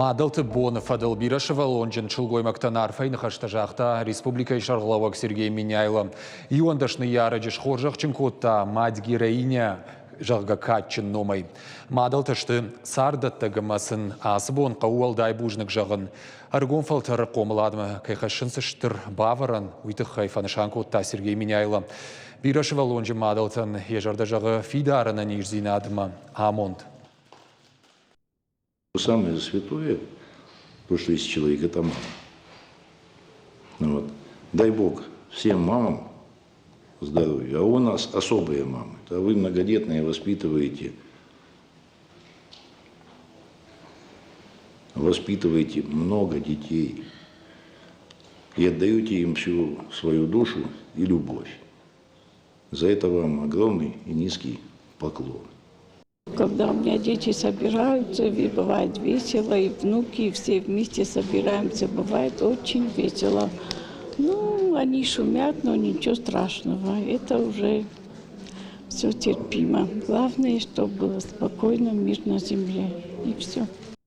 Мадӕлты боны фӕдыл бирӕсывӕллонджын сылгоймӕгтӕн арфӕйы ныхӕстӕ загъта республикӕйы сӕргълӕууӕг Сергей Меняйло. 11 ныййарӕджы схорзӕхджын кодта мать-героиня, зӕгъгӕ, кадджын номӕй. Мадӕлтӕ сты царддӕттӕг ӕмӕ сын ацы бон хъӕуы уӕлдай бузныг зӕгъын. Ӕрыгон фӕлтӕры хъомыладмӕ кӕй хӕссынц стыр бавӕрӕн, уый тыххӕй фӕнысан кодта Сергей Меняйло. Бирӕсывӕллонджын мадӕлтӕн йӕ зӕрдӕ зӕгъы фидар ӕнӕниздзинадмӕ амонд. Самое святое, то, что есть человек, это мама. Вот. Дай Бог всем мамам здоровья. А у нас особые мамы. А вы многодетные воспитываете, воспитываете много детей и отдаете им всю свою душу и любовь. За это вам огромный и низкий поклон. Когда у меня дети собираются, и бывает весело, и внуки, и все вместе собираемся, бывает очень весело. Ну, они шумят, но ничего страшного, это уже все терпимо. Главное, чтобы было спокойно, мир на земле, и все.